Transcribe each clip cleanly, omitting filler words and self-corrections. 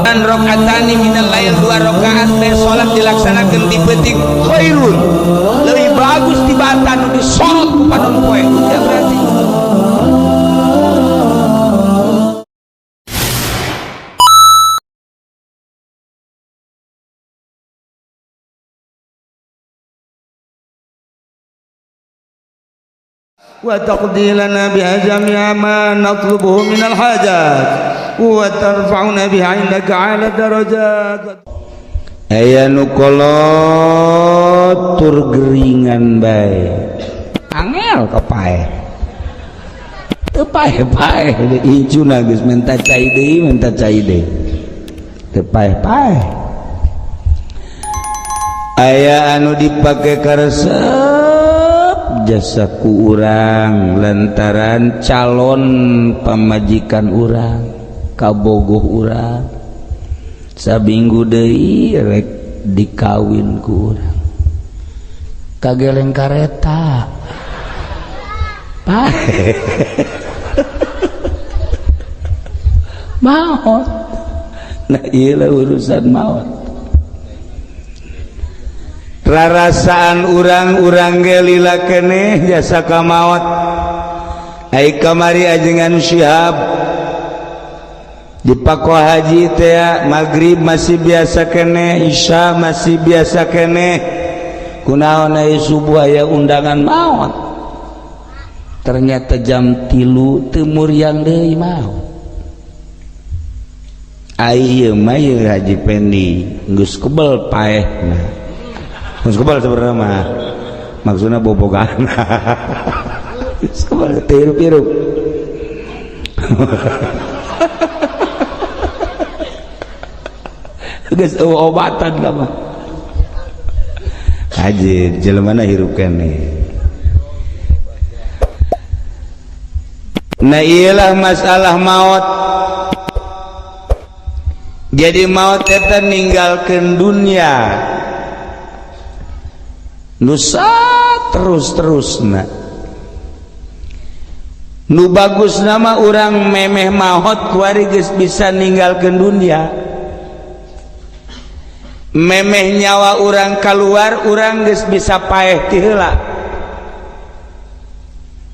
Dan rakaatani minal lail, dua rakaat teh salat dilaksanakeun di peuting, khairun, lebih bagus tibatan nu disorot ku panon poe ya, berarti. وتقضي لنا بها جميع ما نطلبه من الحاجات وترفعنا بها عندك على الدرجات. Aya nu kolot tur geringan bae, angel ka paeh, teu paeh-paeh, incuna geus menta cai deui, menta cai deui, teu paeh-paeh. Aya anu dipake karesep jasa ku urang lantaran calon pamajikan urang, kabogoh urang, sabinggu deui rek dikawin ku urang, kageleng kareta, paeh, maot. Nah, iyalah urusan maot. Rarasaan urang-urang ge lila keneh jasa ka maot. Ai kamari ajengan Syihab di Pakuhaji teh, maghrib masih biasa keneh, isya masih biasa keneh, kunaon aya subuh aya undangan maot? Ternyata jam 3 teu muriang deui, maot. Ai ieu mah ieu Haji Pendi geus kebel paehna, geus kebel sebenarnya mah, maksudna bobogan geus kebel teu hirup-hirup. Geus obatan lah mah. Haji jelema hirup keneh. Nah, iyalah masalah maut. Jadi maut eta ninggalkeun dunia nusa terus-terusna. Nu bagus nama urang memeh maot kuari geus bisa ninggalkeun dunia, memeh nyawa urang keluar, urang geus bisa paeh ti heula.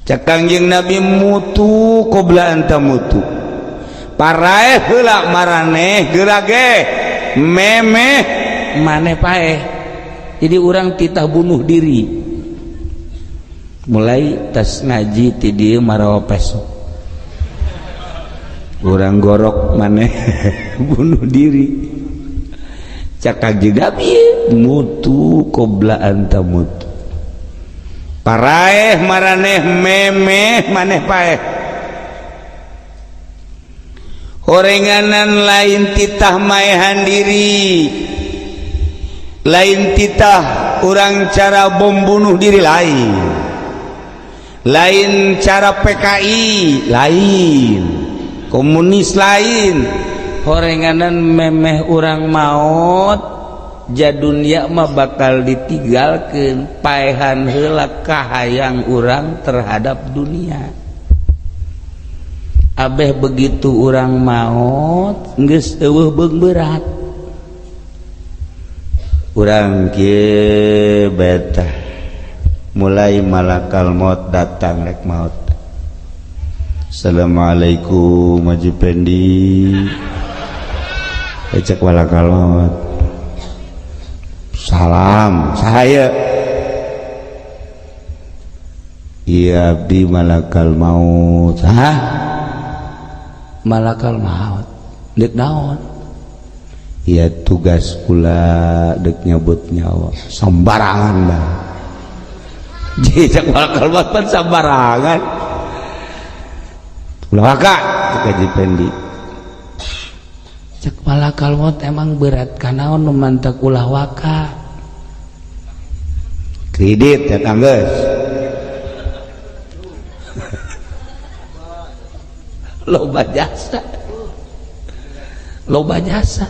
Cek Kangjeng Nabi, mutu qabla an tamutu, paraeh heula maraneh geura ge memeh maneh paeh. Jadi urang titah bunuh diri, mulai tas ngaji ti dieu marawa peso, urang gorok maneh bunuh diri. Cek Kangjeng Nabi, mutu qabla an tamutu, paraeh maraneh memeh maneh paeh. Horenganan lain titah maehan diri, lain titah urang cara bom bunuh diri, lain, lain cara PKI, lain komunis, lain. Horenganan memeh urang maot, ja dunia mah bakal ditinggalkeun, paehan heula kahayang urang terhadap dunia. Abeh begitu urang maot geus eueuh beung berat. Urang kieu betah, mulai malakal maut datang rek maut, "Assalamualaikum, Haji Pendi." Cek malakal maut, "Salam, saya iya abdi malakal maut." "Hah, malakal maut dek naon?" "Iya, tugas kula dek nyabut nyawa." "Sembarangan dah." Cek malakal maut pan sembarangan. "Ulah waka," cek Haji Pendi. Cek malakal maut, "Emang berat kanaon nu mantak ulah waka?" "Kredit ya tangges." Loba jasa, loba jasa.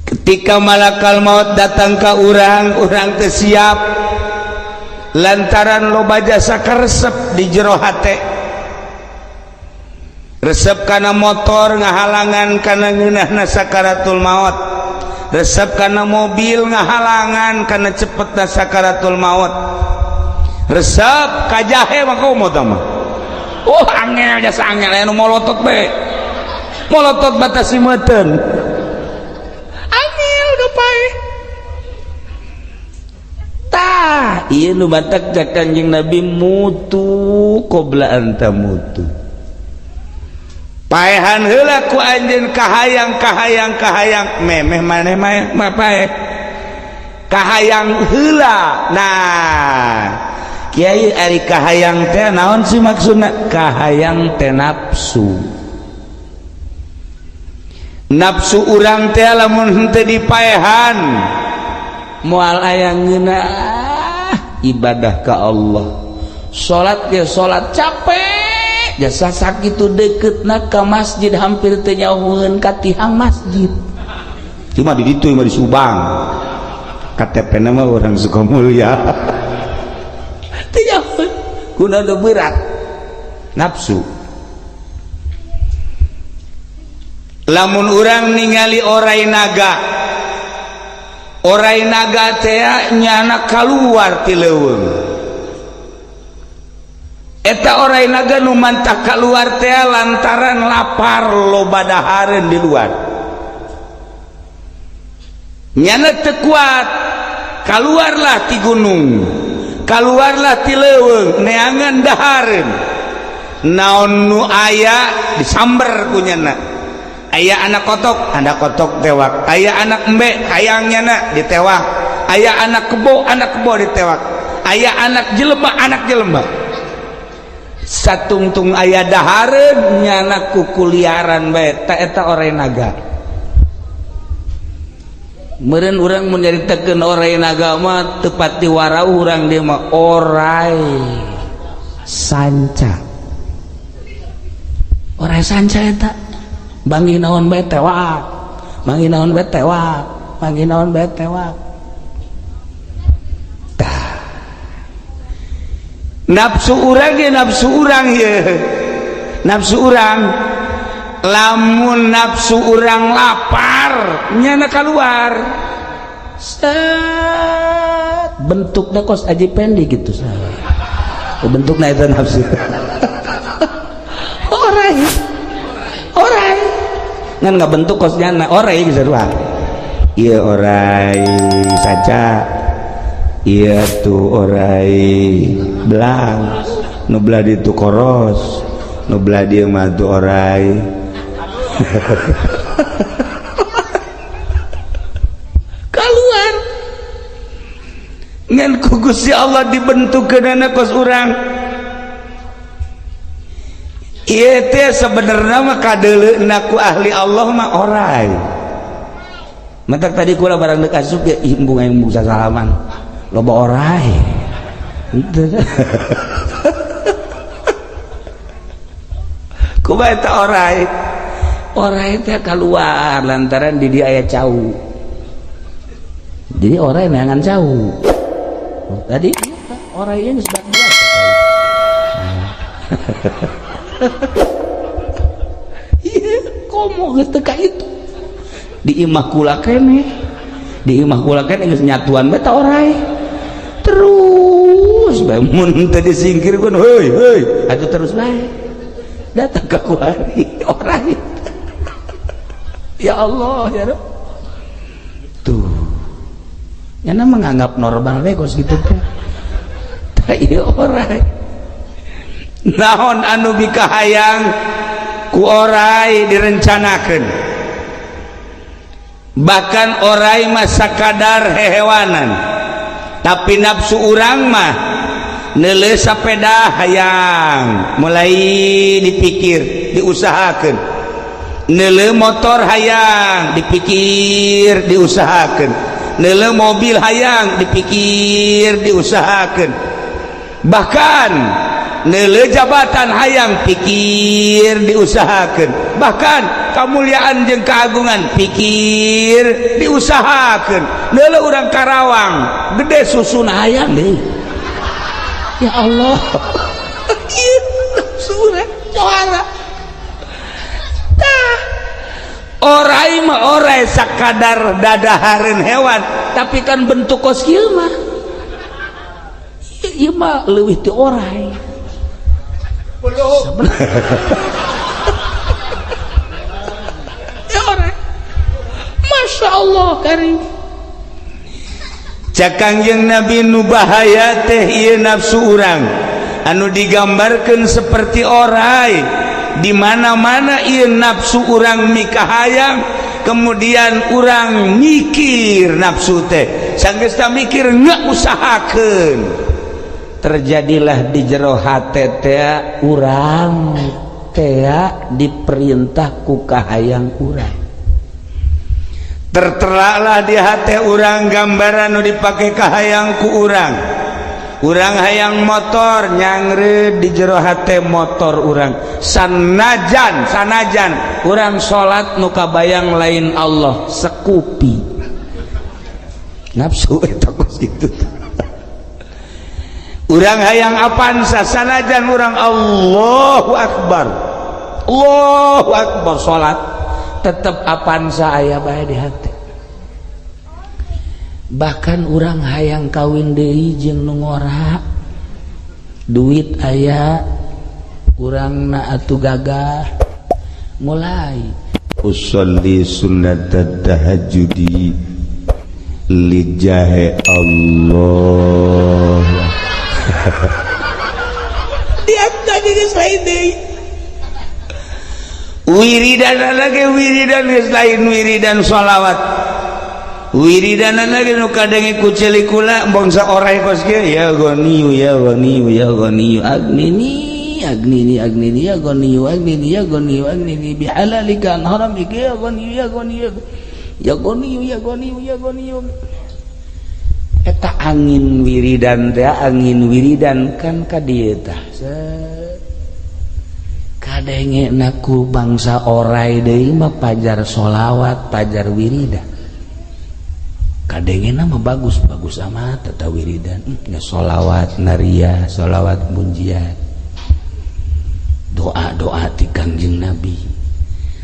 Ketika malakal maut datang ke urang, urang teu siap lantaran loba jasa karesep di jero hate. Resep kana motor ngahalangan kana ngeunahna sakaratul maut. Resep kana mobil ngahalangan kana cepetna sakaratul maut. Resep ka jahe mah komo tah mah. Oh angel jasa angel aya nu molotot bae. Molotot batasi meuteun. Angel udah pae. Tah, ieu nu batak cak Kanjeng Nabi mutu qabla an tamutu. Paehan heula ku anjeun kahayang kahayang kahayang memeh maneh mah paeh. Kahayang heula. Nah, kiai ari kahayang teh naon sih maksudna? Kahayang teh nafsu. Nafsu urang teh lamun henteu dipaehan moal aya ngeunah ibadah ka Allah. Salat ge salat capek, jasa sakitu deketna ka masjid hampir teu nyauheun ka tihang masjid. Cuma di ditu mah di Subang. KTP na mah orang Sukamulya. Teu nyauheun kuna nu berat nafsu. Lamun urang ningali orai naga, orai naga teh nyana kaluar ti leuweung. Eta orai naga nu mantah kaluar teh lantaran lapar loba dahareun di luar. Nyana teu kuat, kaluarlah ti gunung, kaluarlah ti leuweung neangan dahareun. Naon nu aya disamber ku nyana. Aya anak kotok tewak. Aya anak embe hayang nyana ditewak. Aya anak kebo ditewak. Aya anak jelema, anak jelema. Satungtung aya dahareun nyana kukuliaran bae ta eta orai naga. Meureun urang mun nyaritakeun orai naga mah teu pati warau urang dieu mah orai sanca. Orai sanca eta bangi naon bae tewak, bangi naon bae tewak, bangi naon bae tewak. Tah. Nafsu urang ge nafsu urang ye. Nafsu urang lamun nafsu urang lapar nyana keluar. Set bentukna kos Aji Pendi gitu sah. Bentukna eta nafsu. Orai. Orai. Ngan nggak bentuk kosnya na orai bisa dua. Iya orai saja. Iya tuh orai belang. Nu belah itu koros. Nu belah dia mah tuh orai. Keluar. Ngan ku Gusti Allah dibentuk keunana kos urang. Ieu teh sebenarnya mah kadeuleuna ku ahli Allah mah orai. Matak tadi kula barang deuk asup ge ih embung aing embung sasalaman. Loba orai. Kumaha eta orai? Orai teh kaluar lantaran di dia aya cau. Jadi orai neangan cau. Tadi orai ini geus biasa. Iya, komo geus teu ka itu. Di imah kula keneh. Di imah kula keneh geus nyatuan bae ta orai. Terus bae mun teu disingkirkeun, heuy heuy, atuh terus bae. Datang ka kuari orai. Ya Allah, ya Rabb. Tuh. Nyana menganggap normal we kos kitu teh. Tah ieu orai. Naon anu bikahayang ku orai direncanakeun. Bahkan orai mah sakadar hehewanan. Tapi nafsu urang mah neuleuh sapeda hayang, mulai dipikir, diusahakeun. Neuleuh motor hayang, dipikir, diusahakeun. Neuleuh mobil hayang, dipikir, diusahakeun. Bahkan neuleuh jabatan hayang, pikir, diusahakeun. Bahkan kamuliaan jeung keagungan pikir, diusahakeun. Neuleuh urang Karawang gede susuna hayang deui. Ya Allah. Ieu surah johara. Orai mah orai sakadar dadahareun hewan, tapi kan bentuk kos kieu mah ieu mah leuwih ti orai. Ya orai. Masya Allah karim. Cak Kangjeng Nabi, nu bahaya teh ieu nafsu urang anu digambarkan seperti orai. Di mana-mana ieu nafsu urang mikahayang, kemudian urang mikir nafsu teh, sanggeus mikir nggak usahakeun, terjadilah di jero hate teh urang teh diperintah ku kahayang urang. Terteralah di hati urang gambaran nu dipake kahayang ku urang. Urang hayang motor, nyangre di jero hate motor urang. Sanajan sanajan urang salat, nu kabayang lain Allah, sekupi nafsu eta kos kitu. Urang hayang Avanza, sanajan urang Allahu Akbar, Allahu Akbar salat, tetep Avanza aya bae di hati. Bahkan urang hayang kawin deui jeung nu ngora, duit aya, urang na atuh gagah, mulai usolli sunnat tahajjudi lijahe Allah. Dia tadi geus lain deui wiridan lagi, wiridan geus lain wiridan sholawat, wiridan lagi nu kadenge ku ceuli kula bangsa orai kos kieu, ya ghaniyu, ya ghaniyu, ya ghaniyu agnini, agnini, agnini, ya ghaniyu, agnini, ya ghaniyu, agnini bihalalika an haramika, ya ghaniyu, ya ghaniyu, ya ghaniyu, ya ghaniyu, ya ghaniyu. Eta angin wiridan teh, angin wiridan kan ka dieu tah kadenge naku bangsa orai deui mah, pajar sholawat, pajar wiridan, kadenge nama bagus bagus amat eta wiridan ya, sholawat naria, sholawat munjiat, doa-doa ti Kangjeng Nabi.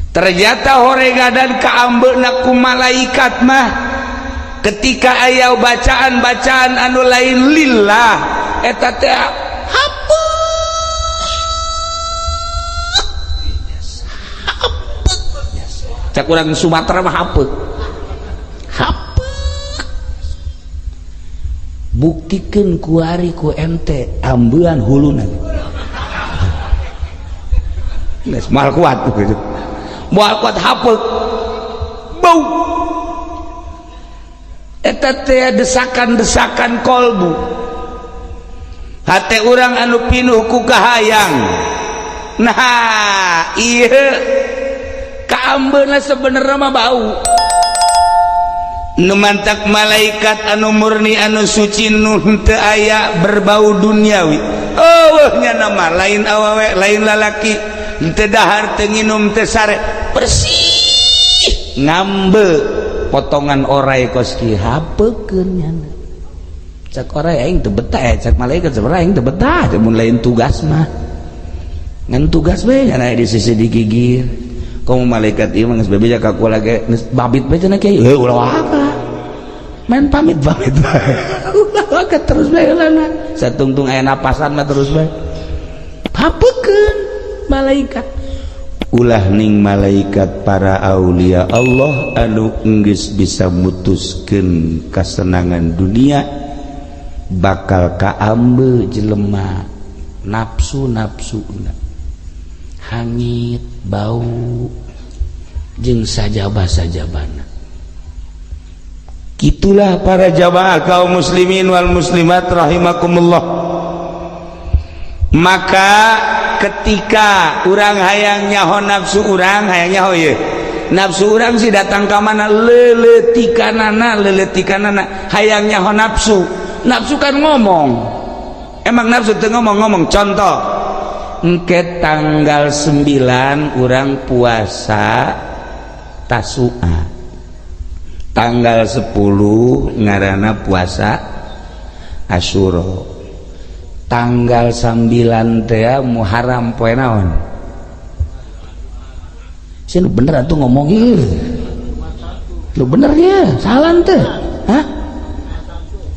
Ternyata horega dan kaambeuna ku malaikat mah ketika aya bacaan-bacaan anu lain lillah, eta teh hapus hapus. Cak urang Sumatera mah hapus hapus. Buktikeun kuari ku ente ambean huluna. Geus moal kuat gitu, moal kuat, hapus bau eta teh desakan-desakan kolbu hate urang anu pinuh ku kahayang. Nah, ieu kaambeuna sebenarnya mah bau. Nu mantak malaikat anu murni, anu suci, nu teu aya berbau duniawi, oh nya nama lain awewe, lain lalaki, teu dahar, teu nginum, teu sare, bersih ngambe potongan orai kos kieu, hapekeun nyana. Cak orai, aing teu betah ya. Cak malaikat, sebenarnya aing teu betah mun lain tugas mah, ngan tugas we nyana di sisi digigir. Komo malaikat ieu mah geus bebeja ka kula ge, geus babit we cenah, kiai heuh, ulah waka main pamit pamit bae, ulah waka, terus bae heulana satungtung aya napasan mah terus bae hapekeun malaikat. Ulah ning malaikat, para aulia Allah anu enggeus bisa mutuskeun kasenangan dunia bakal kaambe jelema nafsu nafsu hangit bau jeung sajaba sajabana. Itulah para jamaah kaum muslimin wal muslimat rahimakumullah. Maka ketika urang hayang nyaho nafsu urang, hayang nyaho ye nafsu urang sih datang ka mana, leuletikanana, leuletikanana hayang nyaho nafsu. Nafsu kan ngomong, emang nafsu teu ngomong-ngomong. Contoh, engke tanggal 9 urang puasa Tasua, tanggal 10 ngaranna puasa Asyura, tanggal 9 teh Muharram poe naon? Sih bener atuh ngomong ieu. Lu bener ya, salah teh. Hah?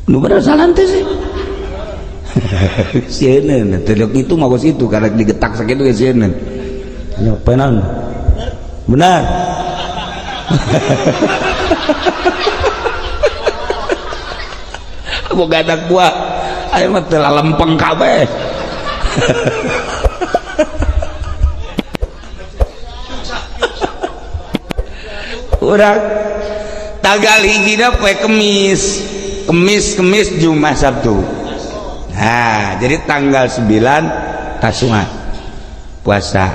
Lu bener salah teh sih. Sieun teh itu mah kos itu karena digetak sakitu ge sieun. Ayo penan. Benar. Boga anak buah ayo mah teu lalempeng kabeh. Urang tanggal hijina poe Kemis, Kemis Kemis Jumat Sabtu. Nah, jadi tanggal 9 Tasu'a puasa,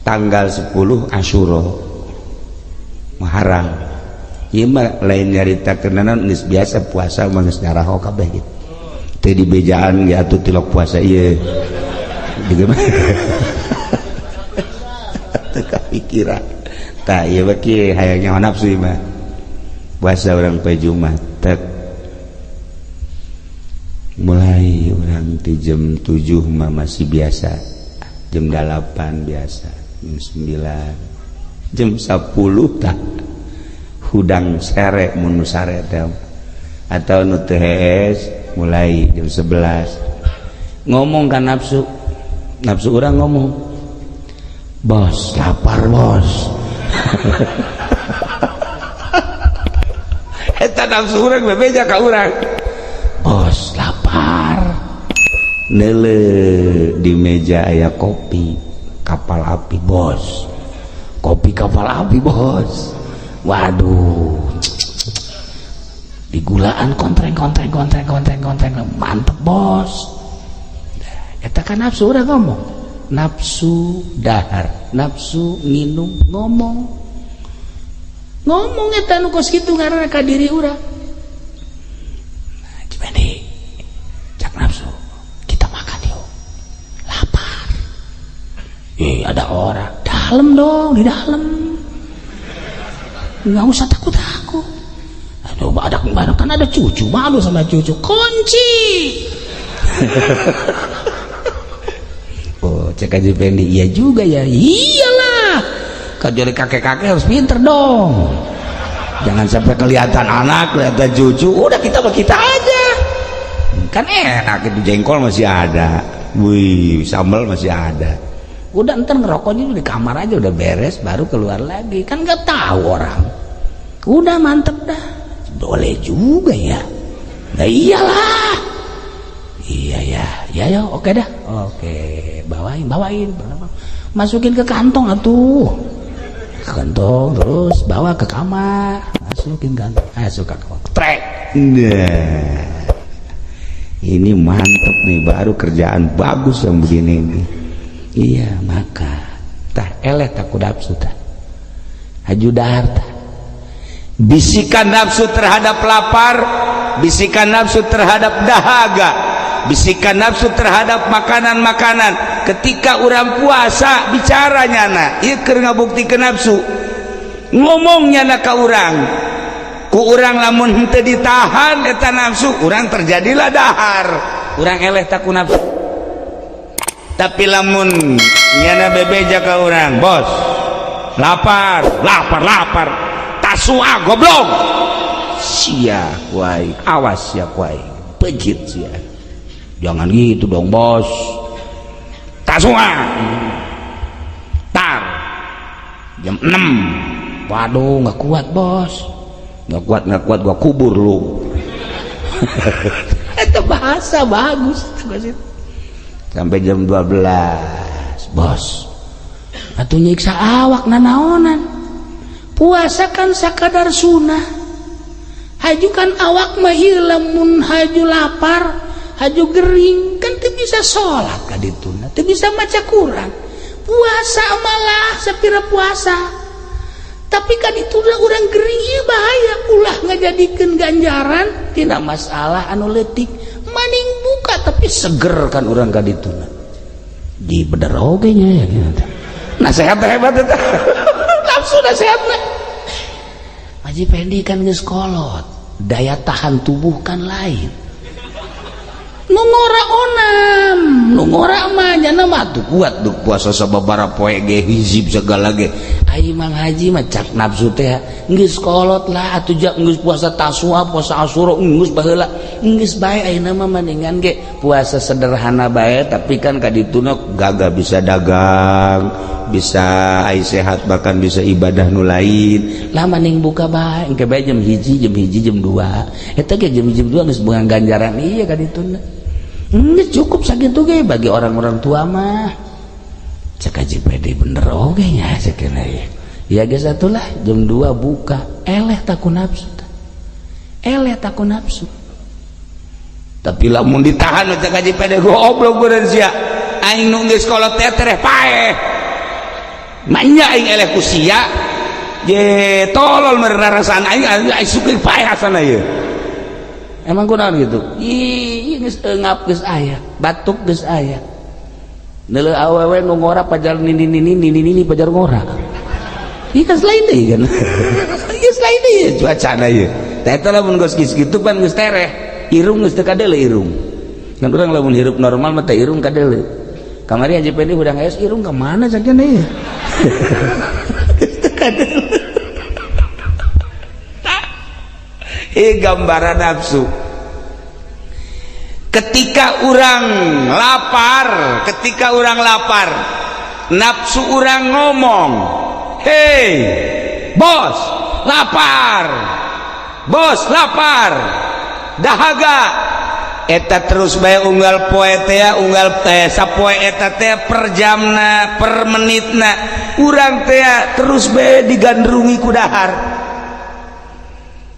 tanggal 10 Asyura Muharram. Ieu mah lain nyarita kenanan geus biasa puasa mah geus nyaraho kabeh gitu. Teu dibejaan ge atuh tilok puasa ieu. Gitu mah. Teu kapikiran. Tah ieu mah kieu hayang nyaho nafsu ieu mah. Puasa urang poe Jumat tek mulai urang ti jam 7 mah masih biasa, jam 8 biasa, jam 9, jam 10 tah hudang sere mun sare teh atau nu teu hees mulai jam 11 ngomong ka nafsu, nafsu urang ngomong, bos lapar bos. Eta nafsu urang bebeja ka urang, bos lapar. Neule di meja aya kopi kapal api bos, kopi kapal api bos. Waduh, digulaan kontreng kontreng kontreng kontreng kontreng, mantep bos. Eta kan nafsu urang ngomong, nafsu dahar, nafsu nginum ngomong, ngomong eta nu kos kitu ngaranna ka diri urang. Nah, Cipendi, cak nafsu, kita makan yuk, lapar. Ada orang, dalam dong, di dalam. Nggak usah takut-takut. Aduh, ada kan ada cucu, malu sama cucu. Kunci. Oh, cek aja Fendi, iya juga ya. Iyalah. Kecuali kakek-kakek harus pinter dong. Jangan sampai kelihatan anak, kelihatan cucu. Udah kita mah kita aja. Kan enak itu jengkol masih ada. Wih, sambal masih ada. Udah ntar ngerokoknya di kamar aja udah beres baru keluar lagi, kan nggak tahu orang. Udah mantep dah, boleh juga ya. Nah iyalah, iya ya, ya ya oke dah, oke bawain bawain, masukin ke kantong atuh, kantong terus bawa ke kamar, masukin kantong, masuk ke kamar, trek. Nah, ini mantep nih, baru kerjaan bagus yang begini nih. Iya maka tah eleh tak nafsu tah haju dahar tah bisikan nafsu terhadap lapar, bisikan nafsu terhadap dahaga, bisikan nafsu terhadap makanan-makanan. Ketika orang puasa bicara nyana ieu keur ngabuktikeun nafsu, ngomong nyana ka urang, ku urang lamun henteu ditahan eta nafsu urang terjadilah dahar, urang eleh tak ku nafsu. Tapi lamun nyana bebeja ka urang, bos lapar lapar lapar, tasua goblok sia kuai, awas sia kuai, pejit sia, jangan gitu dong bos, tasua tar jam 6, waduh nggak kuat bos, nggak kuat nggak kuat gua kubur lu. Itu bahasa bagus sampai jam 12 bos atuh nyiksa awak nanaonan. Puasa kan sakadar sunah, haju kan awak mah ieu lamun haju lapar haju gering kan teu bisa salat ka dituna, teu bisa maca Quran. Puasa malah sapira puasa tapi kan dituna urang gering ieu bahaya, ulah ngajadikeun ganjaran tina masalah anu leutik, maning buka tapi seger kan urang ka dituna di bener oge nya ya gitu. Nasehat hebat eta. Nafsu nasehatna. Haji Pendi kan geus kolot, daya tahan tubuh kan lain. Nu ngora onam. Nu ngora mah nyana mah tuh kuat tuh puasa sababaraha poe ge, hizib segala ge. Ai Mang Haji mah cak nafsu teh geus kolot lah atuh, jak geus puasa Tasua, puasa Asyura geus baheula, geus bae ayeuna mah mendingan ge puasa sederhana bae, tapi kan kadituna gagah, bisa dagang, bisa ai sehat, bahkan bisa ibadah nu lain lah. Mending buka bae, engke bae jam 1, jam 1, jam 2 eta ge, jam 1, jam 2 geus beunang ganjaran. Iya, kadituna geus cukup sakitu ge bagi orang-orang tua mah. Cek Haji Pede, bener oge nya, cek ya. Ya geus atulah, jam 2 buka, eleh taku nafsu, eleh taku nafsu. Tapi lamun ditahan, cek Haji Pede, goblok beureun sia. Aing nu geus kolot teh tereh paeh manya, aing eleh ku sia ye, tolol meureun aing, aing suka paeh asana ieu. Emang kunaon gitu? Ih, geus eungap geus aya, batuk geus aya. Neuleuh awewe nu ngora pajar nini nini nini nini pajar ngora. Ieu kan lain deui kan. Geus lain deui cuacana ieu. Tah, eta lamun geus kitu pan geus tereh, irung geus teu kadeuleu irung. Kan urang lamun hirup normal mah teh irung kadeuleu. Kamari Haji Pendi hudang es, irung ka mana sakieu ieu? Geus teu kadeuleu. Ieu gambaran nafsu. Ketika orang lapar, ketika orang lapar, nafsu orang ngomong, "Hei bos, lapar, bos, lapar, dahaga." Eta terus bae unggal poe teh, unggal teh, sapoe eta teh, per jamna, per menitna, urang teh terus bae digandrungi ku dahar.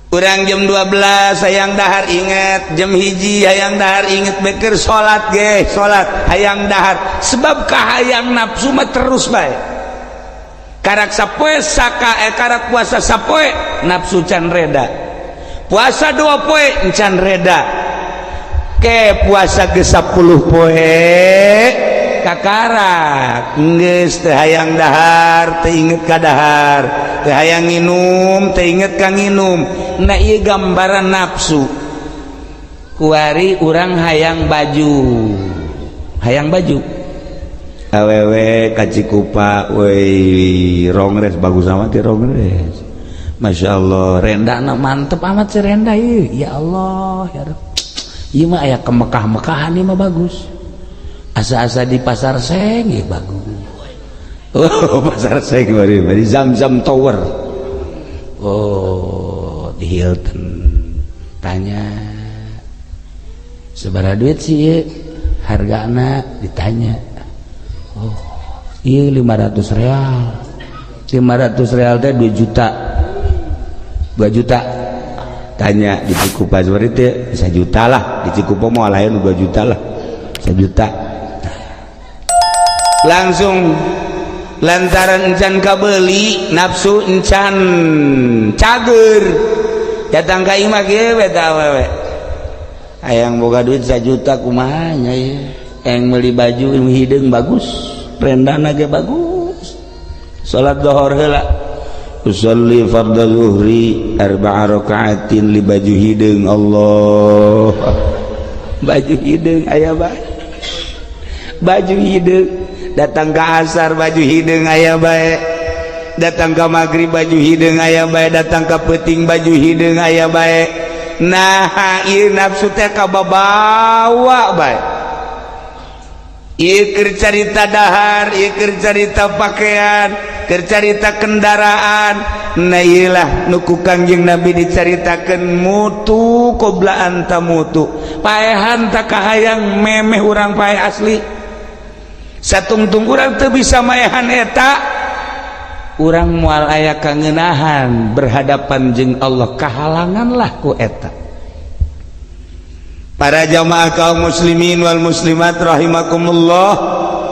Urang jam 12 hayang dahar inget, jam 1 hayang dahar inget, beker salat ge, salat hayang dahar, sebab kahayang nafsu mah terus bae. Karak sapoe saka karak puasa sapoe nafsu can reda, puasa 2 poe can reda, ke puasa ke 10 poe kakarak geus teu hayang dahar, teu inget ka dahar, teu hayang nginum, teu inget ka nginum. Nah, ieu gambaran nafsu. Kuari urang hayang baju, hayang baju awewe ka Cikupa, woi, rongres bagus amat ya, rongres, Masya Allah, rendana mantep amat si renda ieu. Ya Allah, ya Rabb, ieu mah aya kemekah-mekahan, ieu mah bagus. Asa-asa di Pasar Seng ya bagus. Oh, Pasar Seng bari di Zam-Zam Tower. Oh, di Hilton. Tanya, "Sabaraha duit sih ieu hargana?" Ditanya, "Oh, iya, 500 real." 500 real teh 2 juta, 2 juta. Tanya di Cikupa seperti itu bisa juta lah, di Cikupa mau lain 2 juta lah, sejuta langsung. Lantaran encan kabeli, nafsu encan cager, datang ka imah kieu beta, awewe hayang boga duit 1 juta kumaha nya ya, yang beli baju hideung bagus, rendana ge bagus. Salat zuhur heula, usolli fardhu zuhri arba'a rakaatin li baju hideung. Allah, baju hideung aya bae, baju hideung. Datang ke asar, baju hideung aya bae. Datang ke maghrib, baju hideung aya bae. Datang ke peting, baju hideung aya bae. Nah, ieu nafsu teh kababawa bae. Ieu keur carita dahar, ieu keur carita pakaian, keur carita kendaraan. Nah, ieu lah nu ku Kangjeng Nabi dicaritakeun, mutu qabla an tamutu. Paehan tak kahayang memeh urang paeh asli. Satungtung urang teu bisa maehan eta, urang moal aya kangenahan berhadapan jeung Allah, kahalangan lah ku eta. Para jamaah kaum muslimin wal muslimat rahimakumullah,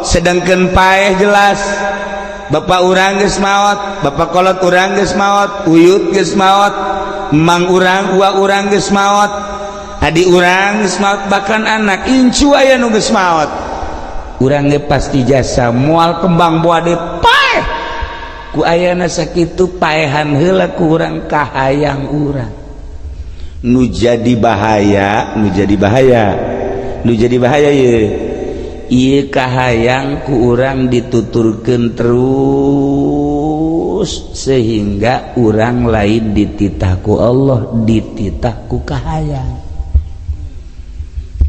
sedangkan paeh jelas bapak urang geus maot, bapak kolot urang geus maot, uyut geus maot, mang urang, ua urang geus maot, adi urang geus maot, bahkan anak incu aya nu geus maot. Urang ge pasti jasa moal kembang buah deui, paeh ku ayana sakitu. Paehan heula ku urang kahayang urang. Nu jadi bahaya, nu jadi bahaya, nu jadi bahaya ye. Ieu kahayang ku urang dituturkeun terus sehingga urang lain dititah ku Allah, dititah ku kahayang.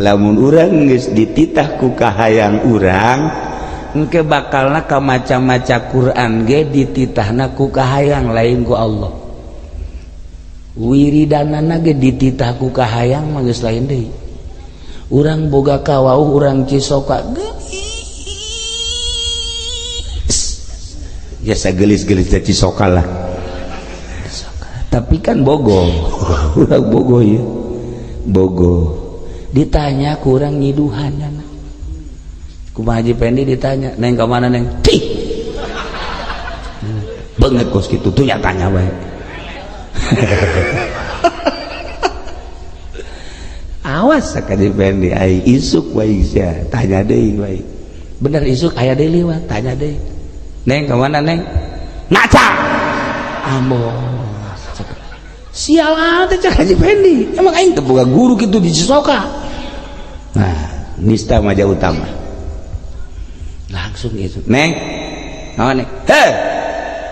Lamun urang geus dititah ku kahayang urang, engke bakalna ka maca-maca Quran ge dititahna ku kahayang lain ku Allah. Wiridanana ge dititah ku kahayang mah geus lain deui. Urang boga kawauh urang Cisoka gelis, biasa gelis-gelis teh Cisoka lah. Tapi kan bogo, urang bogo ya, bogo ditanya kurang nyiduhan kumaha. Haji Pendi ditanya, "Neng, ke mana, Neng?" Tih, banget kos gitu tuh nyatanya bae. Awas Haji Pendi, ai isuk wae sia tanya deui wae. Bener, isuk aya deui liwat, tanya deui, "Neng, ke mana, Neng?" Ngaca ambos sial teh cak Haji Pendi, emang aing teu boga guru kitu di Cisoka. Nah, nista maja utama langsung gitu, "Neng, naon, Neng?" Heh,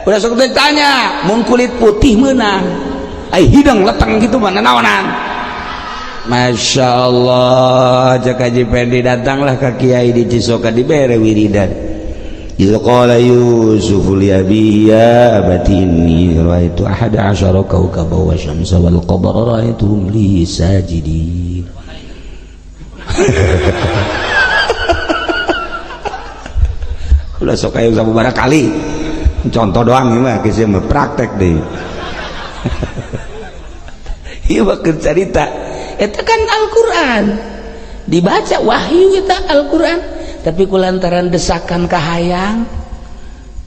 udah sok ditanya mun kulit putih meunang, ai hidung leteng gitu mana naonan. Masya Allah, cek Haji Pendi, datanglah ke kiai di Cisoka, dibere wiridan. Idz qala Yusuf li abihi ya abati inni ra'aitu ahada asyara kawkaban wa syamsa wal qamara ra'aituhum li sajidin. Ulah sok aya sababaraha kali. Contoh doang ieu mah, geus mah praktek deui. Ieu mah keur carita. Eta kan Al-Qur'an. Dibaca wahyu kita Al-Qur'an, tapi kulantaran desakan kahayang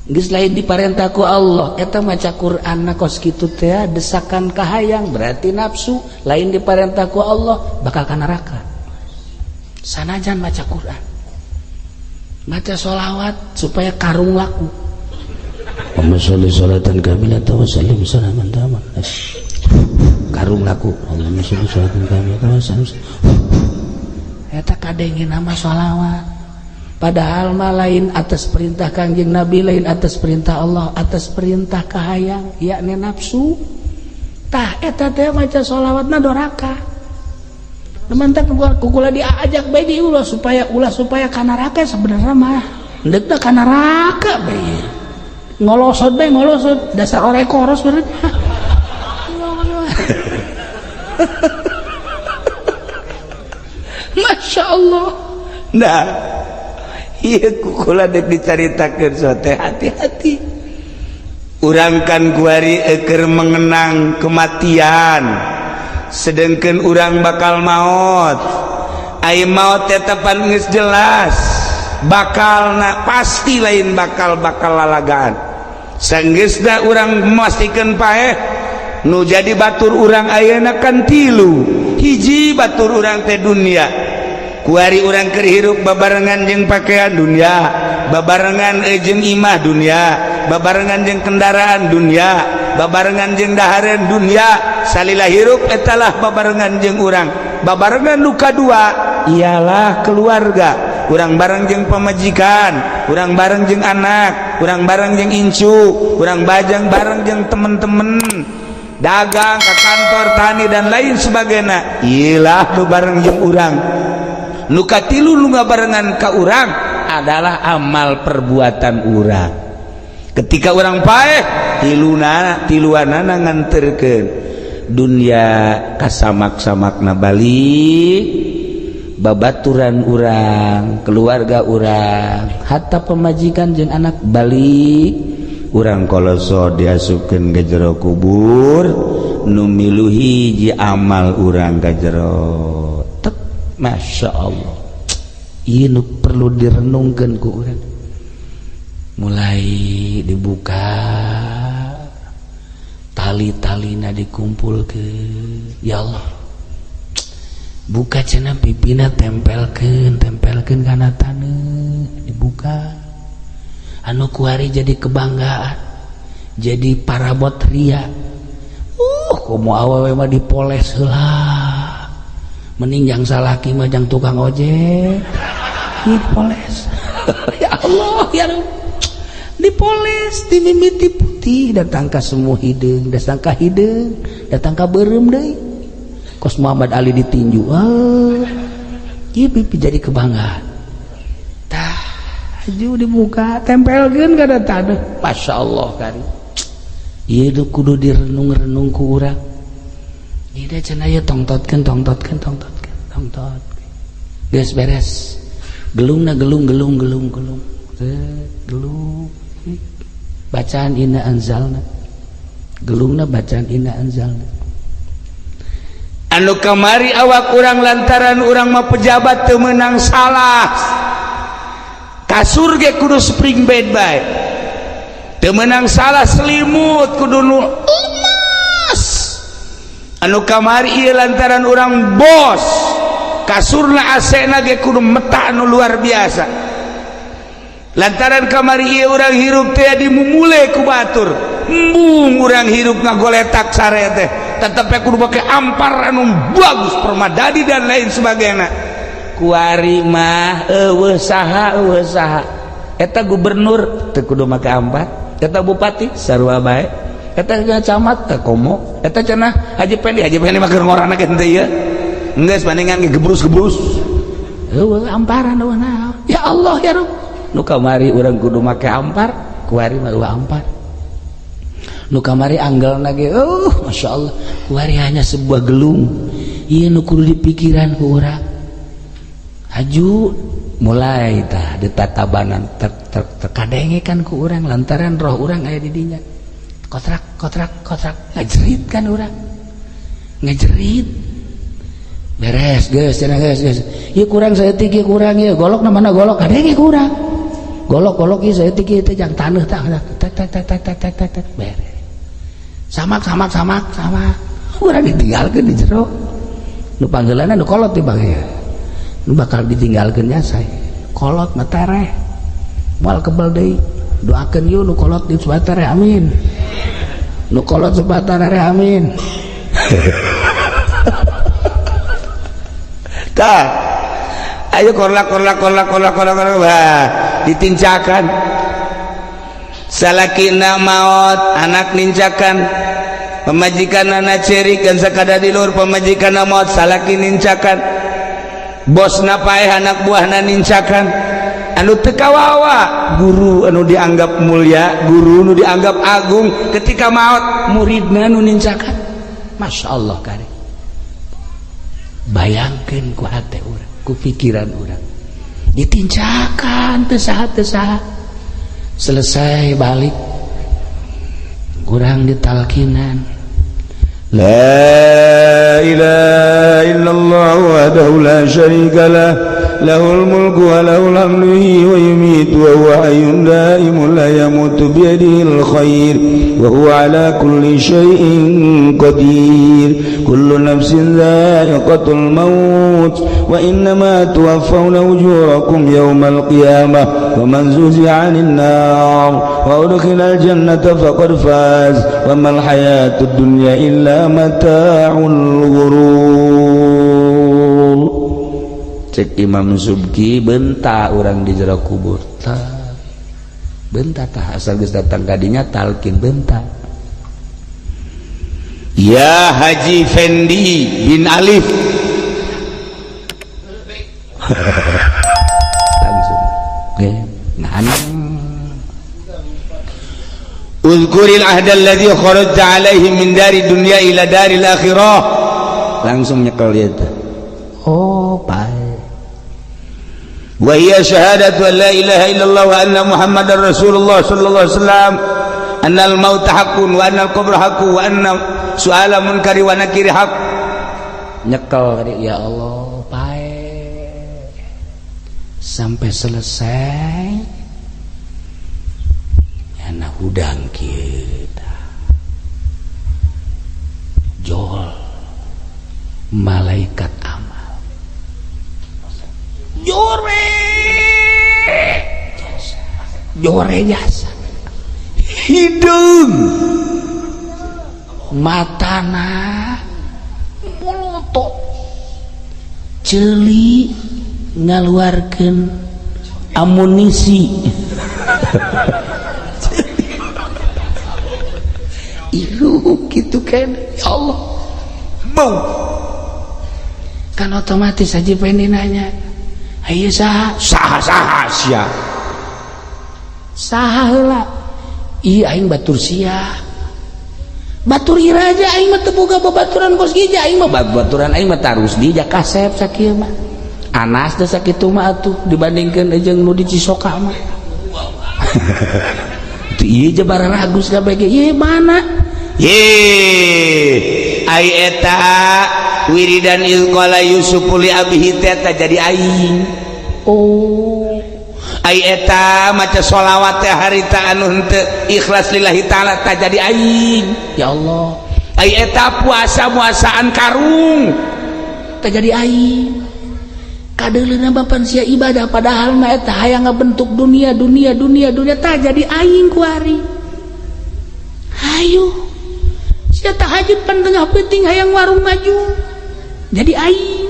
geus lain diparentah ku Allah. Eta maca Qur'an na kos kitu teh desakan kahayang, berarti nafsu, lain diparentah ku Allah, bakal ka neraka. Sanajan maca Qur'an, maca sholawat supaya karung laku. Allahumma sholli sholatan kamilatan wa sallim salaman taman. Karung laku. Allahumma sholli sholatan kamilatan wa sallim. Eta kadenge nama sholawat. Padahal mah lain atas perintah Kangjeng Nabi, lain atas perintah Allah, atas perintah kahayang, yakni nafsu. Tah eta teh maca sholawatna doraka. Mantap kukula diajak bae di ulah supaya ka neraka, sebenarnya mah henteu ka neraka bae. Ngolosot bae ngolosot, dasar orek koros berarti. Masya Allah. Nah, ieu kukula dek dicaritakeun sote hati-hati. Urang kan kuari eker mengenang kematian, sedangkan urang bakal maut. Ai maut tetepan geus jelas bakal na pasti lain bakal bakal lalagaan. Sanggeusna urang memastikan paeh nu jadi batur urang ayeuna kan tilu. Hiji batur urang teh dunia. Kuari urang keur hirup babarengan jeung pakaian dunia, babarengan jeung imah dunia, babarengan jeung kendaraan dunia, babarengan jeung dahareun dunia. Salila hirup etalah babarengan jeung urang. Babarengan nu kadua ialah keluarga. Urang bareng jeung pamajikan, urang bareng jeung anak, urang bareng jeung incu, urang bajang bareng jeung temen-temen, dagang ke kantor, tani dan lain sebagainya. Ilah nu bareng jeung urang. Nu katilu nu ngabarengan ka urang adalah amal perbuatan urang. Ketika urang paeh, tiluna tiluanana nganterkeun dunia kasamak-samakna balik, babaturan urang, keluarga urang, hatta pemajikan jeung anak balik. Urang koloso diasupkeun ke jero kubur, nu milu hiji amal urang ka jero. Tek, Masya Allah, ini perlu direnungkan ku urang. Mulai dibuka tali-talina dikumpulkeun, ya Allah, buka cenah pipina, tempelkeun tempelkeun kana taneuh, dibuka. Anu kuari jadi kebanggaan, jadi parabot ria. Komo awewe mah dipoles heula, mending jang salaki mah jang tukang ojek. Ieu dipoles. Ya Allah, ya Rabb. Dipoles dimimiti putih, datang ka semua hideung, datang ka hideung, datang ka beureum deui. Kos Muhammad Ali ditinju. Ah, ieu pipi jadi kebanggaan. Tah, aju dibuka, tempelkeun kana taneuh. Masya Allah kari. Ieu kudu direnung-renung ku urang. Ieu cenah ieu tongtotkeun, tongtotkeun, tongtotkeun, tongtot. Geus beres. Gelungna gelung, gelung, gelung, gelung. Gelung. Bacaan inna anzalna. Gelungna bacaan inna anzalna. Anu kamari awak urang lantaran urang mah pejabat teu meunang salah, kasur ge kudu spring bed bae, teu meunang salah selimut kudu nu emas. Anu kamari ieu lantaran urang bos, kasurna AC na ge kudu meta anu luar biasa. Lantaran kamari ieu urang hirup teh dimumule ku batur, embung urang hirup ngagoletak sare teh tetep kudu pakai ampar anu bagus, permadani dan lain sebagainya. Kuari mah eueuh saha, eueuh saha. Eta gubernur teu kudu make ampar, eta bupati sarua bae, eta camat teu komo, eta cenah Haji Pendi, Haji Pendi mah keur ngorana ge henteu ieu, geus bandingan ge gebrus-gebrus. Eueuh amparan, eueuh naon. Ya Allah, ya Rabb. Nu kamari urang kudu make ampar, kuari mah eueuh ampar. Nu kamari anggelna ge, Masya Allah, kuari hanya sebuah gelung. Ieu nu kudu dipikiran ku urang. Haju mulai tah ditatabanan tek tek tek, kadenge kan ku urang lantaran roh urang aya di dinya. Kotrak kotrak kotrak, ngajerit kan urang, ngajerit. Beres geus cenah, geus, geus ieu kurang saeutik, ieu kurang, ieu golok na mana golok, kadenge ku urang golok golok, ieu saeutik, ieu teh jang taneuh tah, tek tek tek tek tek tek tek tek, beres. Samak samak samak samak, urang ditinggalkeun di jero. Nu panggeulana nu kolot di bang ya, nu bakal ditinggalkeun nya. Kolot mah tereh, moal kebel deui. Doakeun yeuh nu kolot di supaya tereh, amin. Nu kolot supaya tereh, amin. Tah, ayo korlak korlak korlak korlak korlak korlak, wah, ditincakan. Salakina maot, anak nincakan, pemajikan anak cerik dan sakada di luhur pemajikan maot, salaki nincakan, bosna paeh, anak buahna nincakan. Anu teu kawawa guru anu dianggap mulia, guru anu dianggap agung, ketika maot muridna nu nincakan. Masya Allah kare. Bayangkeun ku hate urang, ku pikiran urang, ditincakan teu saha, teu saha. Selesai balik kurang ditalkinan. La ilaha illallah wahdahu la syarika lah, lahul mulku wa lahul hamdu wa yumiitu wa huwa hayyun daimun la yamutu biyadihil khair wa huwa ala kulli syai'in qadir. Kullu nafsin dha'iqatul maut wa innama tuwaffawna ujurakum yawmal qiyamah wa man zuhziha 'anil nar wa udkhilal jannata faqad faz wa mal hayatud dunya illa mata'ul ghurur. Cek Imam Subki, benta urang di jero kubur tah, benta tah, asal geus datang kadinya talkin benta. Ya Haji Fendi bin Alif. Langsung oke nah. Uzkuril ahda alladhi kharajta alaihi min dari dunya ila daril akhirah. Langsung nyekel dia teh. Oh, baik. Wa hiya syahadatu an la ilaha illallah wa anna Muhammadar Rasulullah sallallahu alaihi wasallam, anna al-maut haqqun wa anna al-qabra haqqun wa anna su'ala munkari wa nakiri haqq. Nyekel tadi, ya Allah, baik. Sampai selesai anak hudang kita jol malaikat amal jore jasa, jore jasa, hidung matana molotot, ceuli ngaluarkeun. Amunisi. Iruh gitu kan, ya Allah. Bau. Kan otomatis Haji Pendi nanya, ayo saha? Saha saha sia. Saha heula? Iya aing batur sia. Batur ira aja aing mah teu boga babaturan kos gija aing mah babaturan aing mah tarus di kasep sakieu mah. Anas teh sakitu mah atuh dibandingkeun jeung nu di Cisoka mah. Itu ieu je bararagus kabeh ge. Ieu mana? Ye, ai eta wiridan iz qala Yusuf li abihi teh jadi aing. Oh, ai eta maca sholawat teh harita anu henteu ikhlas lillahi taala tah jadi aing. Ya Allah. Ai eta puasa-puasaan karung tah jadi aing. Kadeuleuna bapan sia ibadah padahal mah eta hayang ngabentuk dunia dunia dunia dunia tah jadi aing kuari. Hayu. Sia tahajud pan tengah peuting hayang warung maju. Jadi aing.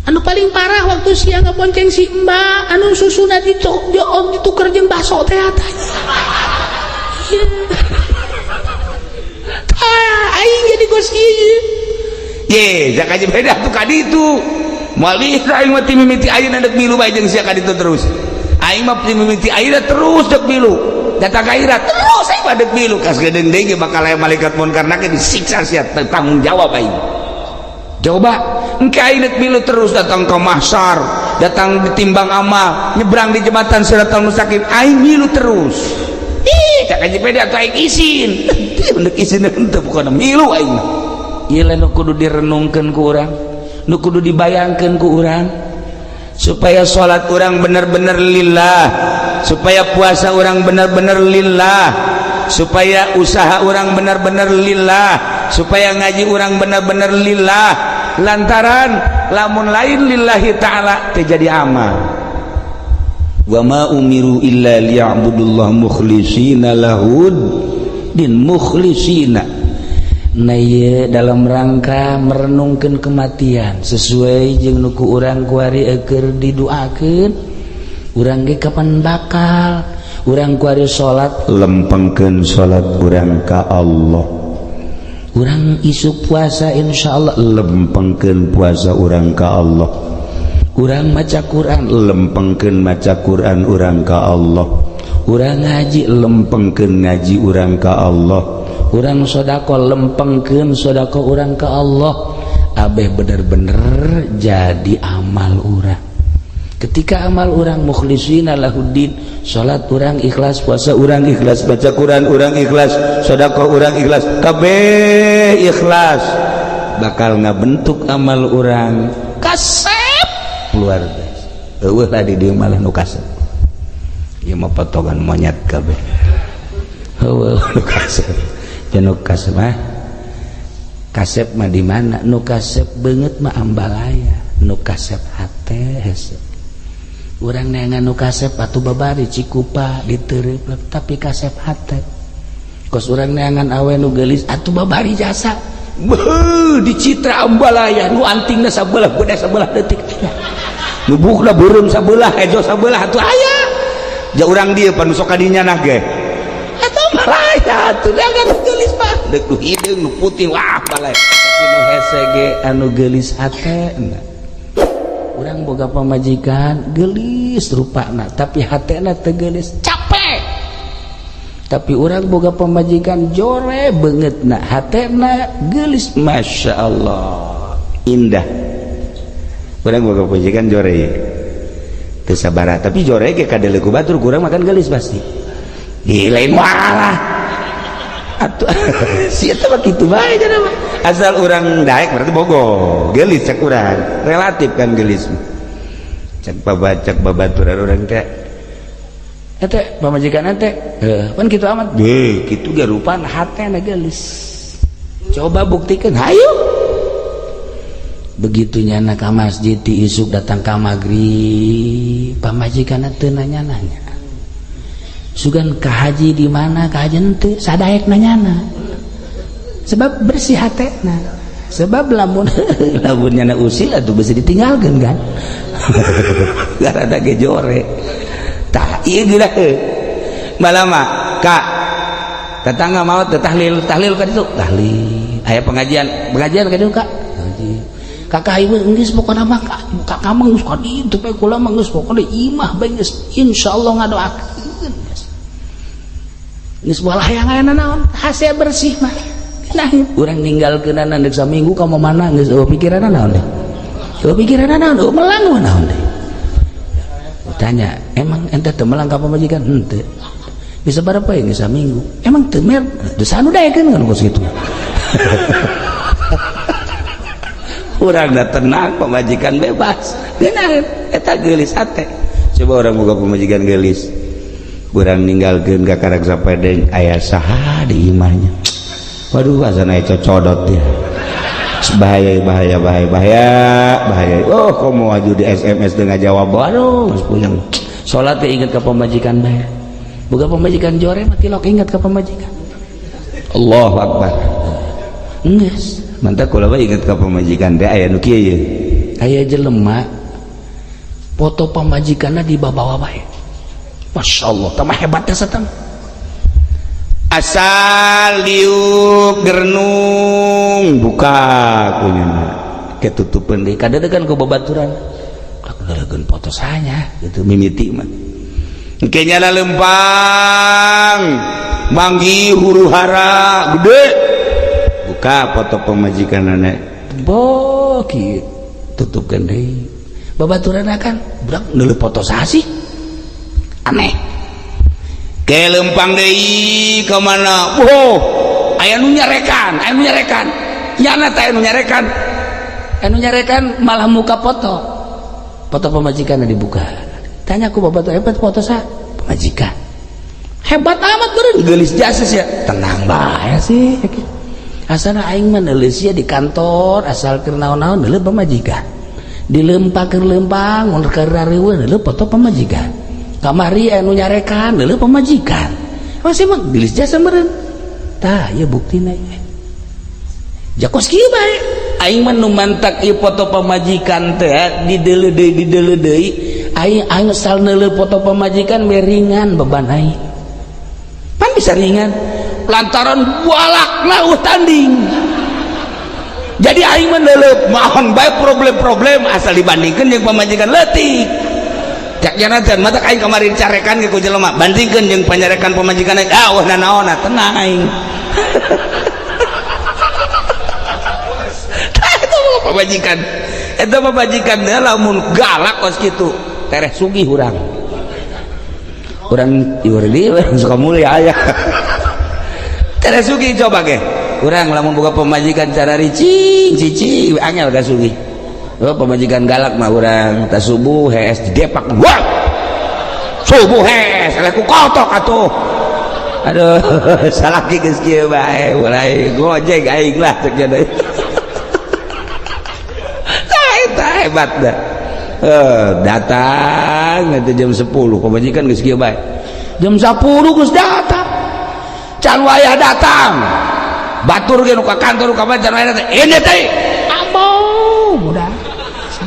Anu paling parah waktu sia ngabonceng si mbak anu susuna dituker jeung baso teh tah. Tah aing jadi gos ieu. Ye, zakaji beda tuh ka ditu. Moal bisa aing mah ti mimiti ayeuna deuk milu bae jeung sia ka ditu terus. Aing mah ti mimiti ayeuna terus deuk milu. Datang ka ira terus aing mah deuk milu kas geudeung deui bakal aya malaikat munkar nakir disiksa sia tanggung jawab aing. Coba engke aing deuk milu terus datang ke mahsyar, datang ditimbang amal, nyebrang di jembatan Siratal Mustaqim, aing milu terus. Ih, cak aja beda atuh aing isin. Teu deuk isin henteu pokona milu aing. Ieu lah nu kudu direnungkeun ku urang, nu kudu dibayangkeun ku urang supaya salat urang bener-bener lillah, supaya puasa urang bener-bener lillah, supaya usaha urang bener-bener lillah, supaya ngaji urang bener-bener lillah. Lantaran lamun lain lillahi ta'ala teu jadi amal. Wa ma umiru illa liya'budullah mukhlisina lahud din mukhlisina. Nah ieu dalam rangka merenungkeun kematian sesuai jeung nu ku urang kuari keur diduakeun urang ge kapan bakal urang kuari salat lempengkeun salat urang ka Allah, urang isuk puasa insyaallah lempengkeun puasa urang ka Allah, urang maca Quran lempengkeun maca Quran urang ka Allah, urang ngaji lempengkeun ngaji urang ka Allah, urang sodako lempengkeun sodako urang ka Allah. Abeh bener-bener jadi amal urang. Ketika amal urang mukhlisina lahuddin, salat urang ikhlas, puasa urang ikhlas, baca Quran urang ikhlas, sodako urang ikhlas, kabeh ikhlas, bakal ngabentuk amal urang kasep luar biasa. Eueuh lah di dieu malah nu kasep. Ieu mah potongan monyet kabeh. Eueuh nu kasep. Nu kasep mah kasep mah di mana? Nu kasep beungeut mah ambalaya, nu kasep hate hese. Urang neangan nu kasep atuh babari Cikupa diteureup tapi kasep hate. Kos urang neangan awe nu geulis atuh babari jasa. Beuh di Citra ambalaya nu antingna sabelah beda sabelah detik aya. Nu buukna beureum sabelah hejo sabelah atuh aya. Ja urang dieu pan sok ka dinya nah ge. Atuh ambalaya atuh neangan geulis mah. Deuk nu hideung nu putih wah balai. Tapi nu hese ge anu geulis hatena. Urang boga pamajikan geulis rupana tapi hatena teu geulis, capek. Tapi urang boga pamajikan jore beungeutna, hatena geulis, Masya Allah indah. Urang boga pamajikan jore teu sabaraha tapi jore ge kadeuleu ku batur kurang makan geulis pasti. Ih lain walah atuh si eta mah kitu bae cenah mah. Asal urang daek berarti bogo geulis cek urang relatif kan geulis cek babacak babaturan urang teh ete pamajikan ente heuh pan kitu amat deh kitu ge rupana hatena geulis. Coba buktikan hayu. Begitu nyana ka masjid ti isuk datang ka magrib pamajikan teu nanya-nanya sugan ka haji di mana ka haji henteu sadaek nanyana sebab bersih hatena. Sebab lamun lamun nyana usil atuh bisa ditinggalkeun kan. Gara ge jore. Tah ieu geura balama kak tetangga maot teh tahlil, tahlil ka ditu, tahlil. Aya pengajian, pengajian ka ditu kak. Ngaji. Kakak ibu geus pokona mah kakak mah geus ka ditu bae kula mah geus pokona imah bae geus insyaallah ngadoakeun. Geus bolah yang aya naon hase bersih mah. Nah, urang ninggalkeunana deuk saminggu ka mana geus eueuh pikiranna naon deh. Eueuh pikiranna naon, eueuh melang naon deh. Tanya, emang ente teu melang ka pamajikan? Henteu. Bisa berapa ya geus saminggu? Emang teu mer? Dosa anu daekeun kan kos kitu. Urang dah tenang, pamajikan bebas. Geunah eta geulis hate. Coba orang boga pamajikan geulis. Urang ninggalkeun ka karak sapedeng aya saha di imahnya. Waduh asana aya cocodot dia. Bahaya bahaya bahaya bahaya bahaya. Oh komo aju di SMS dengan jawab. Waduh geus puyeng. Salat teh inget ka pamajikan bae. Boga pamajikan jore mah tilok inget ka pamajikan. Allahu akbar. Geus mantap kula mah inget ka pamajikan teh aya nu kieu ye. Aya jelema foto pamajikanna dibawa bae. Masyaallah, tambah hebat teh satang. Asal diuk gerenung buka kunyana ketutupan deui kadedegan ku babaturan. Kadedegan foto sanya gitu mimiti mah. Engke nyala lempang manggi huru hara gede buka foto pamajikan nenek boki tutupkeun deui babaturan kan budak neuleuh foto saha sih aneh ke lempang deui ka mana oh aya nu nyarekan aya nu nyarekan nyana teh aya nu nyarekan aya nu nyarekan malah muka foto foto pamajikan dibuka tanya ku bapak hebat foto saha pamajikan hebat amat beureun geulis jasa ya tenang bae sih asana aing mah neuleus di kantor asal keur naon-naon neuleuh pamajikan dilempang keur lempang mun keur rariweuh neuleuh foto pamajikan kamari anu nyarekan neuleuh pamajikan masih mah geulis jasa meureun tah ieu buktina jakos kieu bae aing mah nu mantak ieu foto pamajikan teh dideuleu deui dideuleu deui aing aing asal neuleuh foto pamajikan we ringan beban aing pan bisa ringan lantaran balak lauh tanding jadi aing mah neuleuh maon bae problem-problem asal dibandingkeun jeung pamajikan leutik cak janatan mata aing kemarin carekan ke ku jelema bandingkeun jeung panyarekan pamajikan aing ah wah nanaonna tenang aing tah eta mah pamajikan eta pamajikan teh lamun galak kos kitu tereh sugih urang urang ieu urang suka mulia aya tereh sugih coba ge urang lamun boga pamajikan cara ricing cicing angel ka sugih. Oh, pamajikan galak mah urang tas subuh hees didepak wah subuh hees eleh ku kotok atuh aduh salaki geus kieu bae mulai gojek aing lah cek jadi tah eta hebat dah. Datang nanti jam 10 pamajikan geus kieu bae jam 10 geus datang can wayah datang batur ge nu ka kantor ka can wayah datang ini teh ambo budak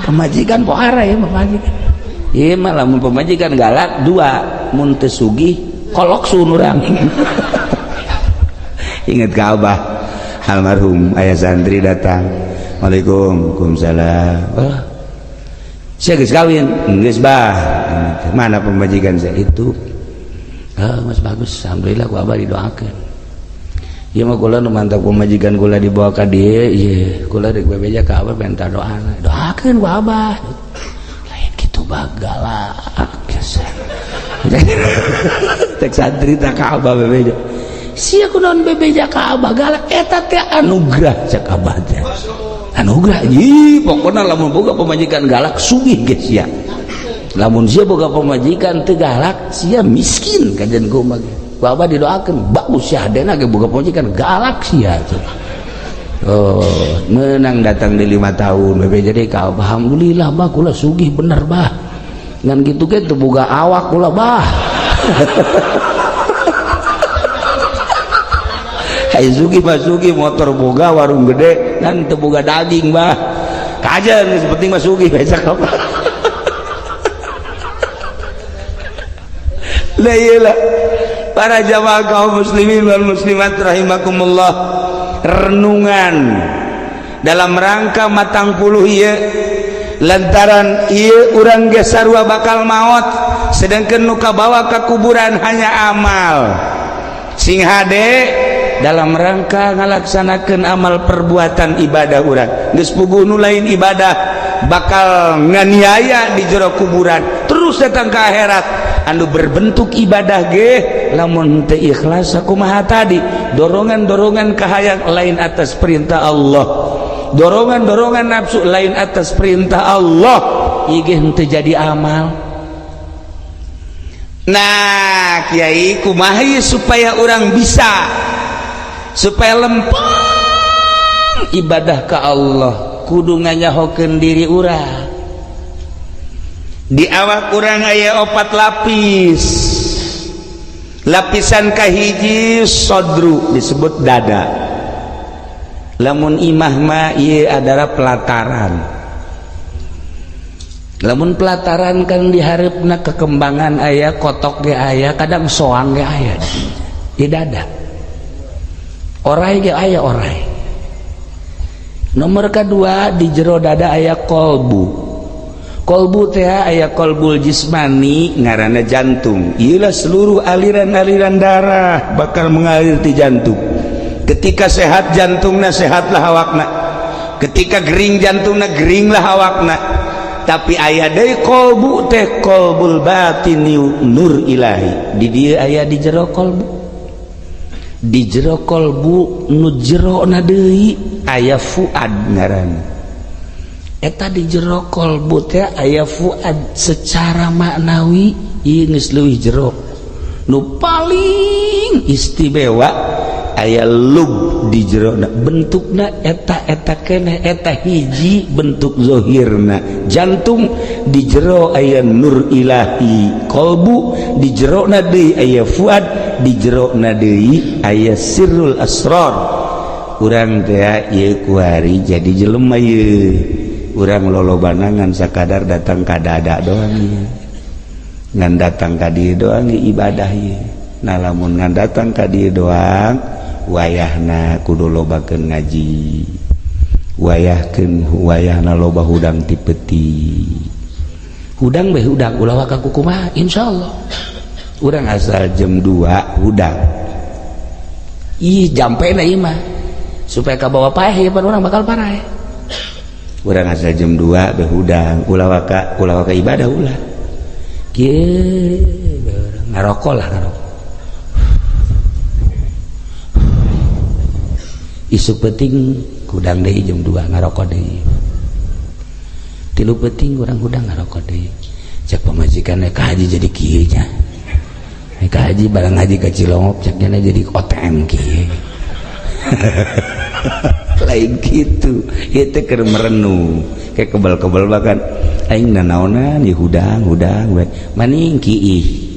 pamajikan pohara ya pamajikan ieu mah lamun pamajikan galak dua mun teu sugih kolok sun urang inget ka abah almarhum ayah santri datang waalaikum waalaikumsalam oh saya geus kawin geus bah mana pamajikan saya itu ah mas bagus alhamdulillah ku abah didoakeun ieu mah kula nu mantap pamajikan kula dibawa ka dieu ieu kula rek bebeja ka abah minta doana doakeun ku abah lain kitu bagalak tek santri tak ka abah bebeja sia kunaon bebeja ka abah galak eta teh anugerah cek abah teh anugerah ih pokona lamun boga pamajikan galak sugih ge sia lamun sia boga pamajikan teu galak sia miskin kajian kumaha ge ku abah didoakeun bagus sia hadena ge boga pamajikan galak sia tuh. Oh menang datang di 5 tahun bebe jadi ka alhamdulillah bah kula sugih bener bah ngan kitu ge teu boga awak kula bah. Hai sugih mah sugih, motor boga, warung gede, dan teu boga daging mah kajen, geus penting mah sugih bae cakep. Lah iyalah para jamaah kaum muslimin wal muslimat rahimakumullah, renungan dalam rangka matang puluh ieu lantaran ieu urang ge sarua bakal maot, sedangkan nu kabawa ka kuburan hanya amal. Sing hade dalam rangka ngalaksanakeun amal perbuatan ibadah urang, geus puguh nu lain ibadah bakal nganiaya di jero kuburan terus datang ke akhirat. Anu berbentuk ibadah ge lamun teu ikhlas sakumaha tadi, dorongan-dorongan kahayang lain atas perintah Allah, dorongan-dorongan nafsu lain atas perintah Allah, ieu ge henteu jadi amal. Nah kiai, kumaha ieu supaya urang bisa supaya lempeng ibadah ka Allah? Kudu nganyahokeun diri urang. Di awak urang aya opat lapis. Lapisan kahiji sodru, disebut dada. Lamun imah mah ieu adalah pelataran. Lamun pelataran kan diharapna kekembangan aya, kotok ge aya, kadang soang ge aya di dada, orai ge aya orai. Nomor kedua, di jero dada aya kolbu. Kolbu teh aya kolbul jismani, ngaranna jantung. Iyalah seluruh aliran-aliran darah bakal mengalir di jantung. Ketika sehat jantungna, sehatlah awakna. Ketika gering jantungna, geringlah awakna. Tapi aya deui kolbu teh, kolbul batini, nur ilahi. Di dieu aya di jero kolbu. Di jero kolbu nu jerona deui aya fuad ngaranna. Eta di jero kolbu teh aya fuad secara maknawi, ieu geus leuwih jero. Nu paling istimewa aya lub di jerona, bentukna eta eta keneh, eta hiji bentuk zohirna jantung, di jero aya nur ilahi kolbu, di jerona deui aya fuad, di jerona deui aya sirrul asrar. Urang teh ieu kuari jadi jelema ieu, urang lolobana ngan sakadar datang ka dada doang ieu, ngan datang ka dieu doang ieu ibadah ieu. Nah, lamun ngan datang ka dieu doang, wayahna kudu lobakeun ngaji, wayahkeun wayahna loba hudang ti peti, hudang bae hudang, ulah waka kukumaha. Insyaallah urang asal jam 2 hudang, ih jampena ieu mah supaya kabawa paeh ieu, urang bakal paraeh. Urang asal jam 2 bae hudang, ulah waka, ulah waka ibadah, ulah kieu ngarokok lah, ngarokok. Isuk penting hudang deui jam 2, ngarokok deui. 3 penting urang hudang, ngarokok deui. Cek pamajikan, "Ka haji jadi kieu nya, ka haji barang haji ka Cilongok," ceknya, "jadi OTM kieu." Lain gitu, itu keur merenung kayak kebal-kebal, bahkan aing nanaonan ya hudang hudang we maning kiih.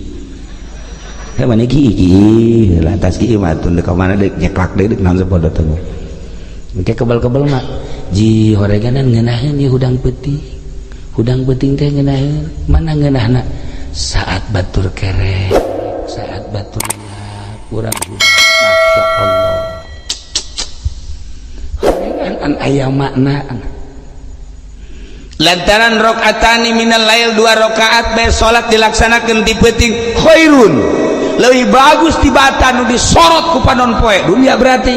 Eh, mana kiih kiih lantas kiih mah tun ka mana deuk nyeklak deui, deuk naon sapodo teh. Kayak kebal-kebal mah ji horeganan ngeunaheun ieu hudang peuting. Hudang peuting teh ngeunaheun, mana ngeunahna saat batur kerek, saat batur urang, Masya Allah, horegan aya makna. Lantaran rakaatani minal lail, dua rakaat bae salat dilaksanakeun di peuting, khairun, leuwih bagus tibatan nu disorot ku panon poe dunia. Berarti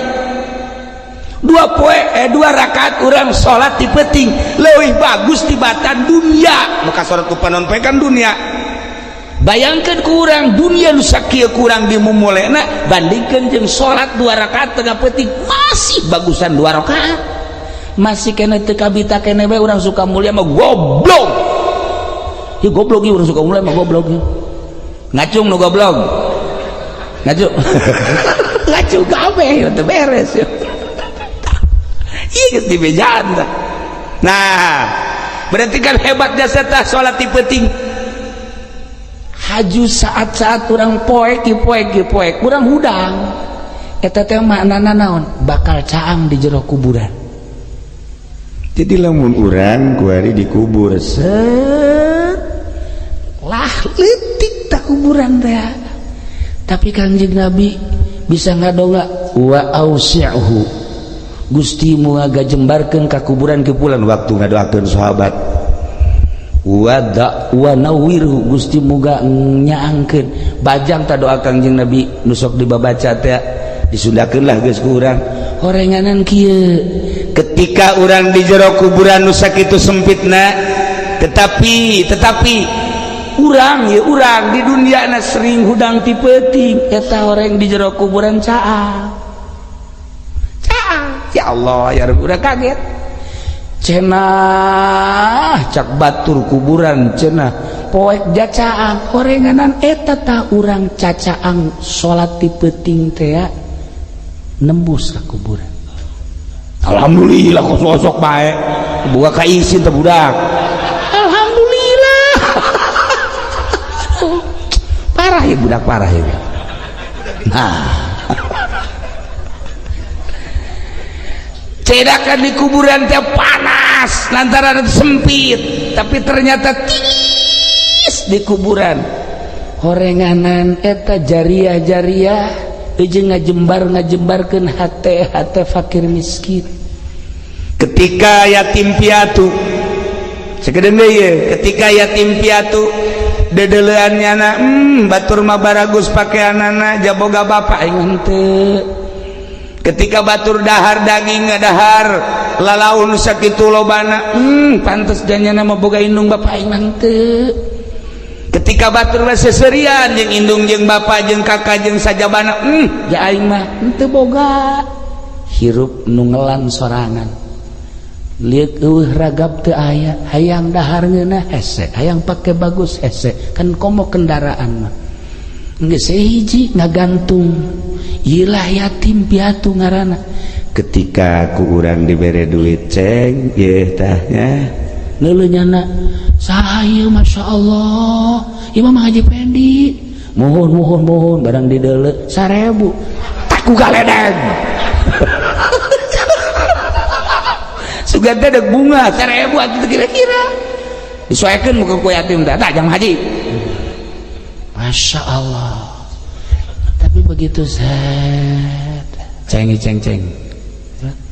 dua poe, dua rakaat urang salat di peuting leuwih bagus tibatan dunia. Nu kasorot ku panon poe kan dunia. Bayangkan kurang dunia nu sakieu kurang dimumulena, bandingkan jeung salat dua rakaat tengah peuting, masih bagusan dua rakaat. Masih kena teu kabita kene bae urang Sukamulya mah goblok. Ieu goblok, ieu urang Sukamulya mah goblok ieu. Ngacung nu goblok, ngacung, ngacung kabeh ieu teu beres ieu. Ieu geus dibejaan tah. Nah, berarti kan hebat jasa tah salat di peuting. Haju saat-saat urang poek, poek, poek, urang hudang. Eta teh maknana naon? Bakal caang di jero kuburan. Jadi lamun urang kuari dikubur set lah leutik tak kuburan teh. Tapi Kangjeng Nabi bisa ngadonga wa ausi'hu, Gusti muga jembarkeun ka kuburan kepulan waktu ngadoakeun sahabat wa wa nawwirhu, Gusti muga nyaangkeun bajang ta doa Kangjeng Nabi nu sok dibabaca teh disundakeun lah geus ku urang horenganan kieu. Ketika urang di jero kuburan nu sakitu sempitna, tetapi urang ya urang di dunia na sering hudang ti peuting, eta horeng di jero kuburan caang caang. Ya Allah ya Rabbi, urang kaget cenah cak batur kuburan cenah poek jacaang horenganan eta ta urang cacaang salat ti peuting teh nembus ka kuburan. Alhamdulillah kok sosok bae buka ka isin teh budak. Alhamdulillah parah ya budak, parah ya. Nah, cedakan di kuburan teh panas lantaran sempit, tapi ternyata tiis di kuburan. Horenganan eta jariah-jariah jeung ngajembar ngajembarkeun hate hate fakir miskin. Ketika yatim piatu sakedeung deui ye, ketika yatim piatu dedelean nyana batur mah baragus pakeanana jaboga bapak aing henteu. Ketika batur dahar daging ngadahar lalaun sakitu lobana, pantes janyana mah boga indung bapak aing henteu. Ketika batur mah seserian jeung indung jeung bapak jeung kakak jeung sajabana, ja aing mah henteu boga. Hirup nu ngelan sorangan, lieuk eueuh ragap teu aya, hayang dahar ngeunah hese, hayang pake bagus hese, kan komo kendaraan mah geus hiji ngagantung. Ilah yatim piatu ngaranna. Ketika ku urang dibere duit ceng ye tahnya leuleuh nyana saha ieu, Masya Allah ieu mah Haji Pendi, mohon mohon mohon barang dideuleu 1000 tak ku galedeg. Sugan teh deuk bunga 1000 atuh kira-kira disoekeun muka ku yatim teh tah jang haji. Masya Allah. Tapi begitu set ceng ceng ceng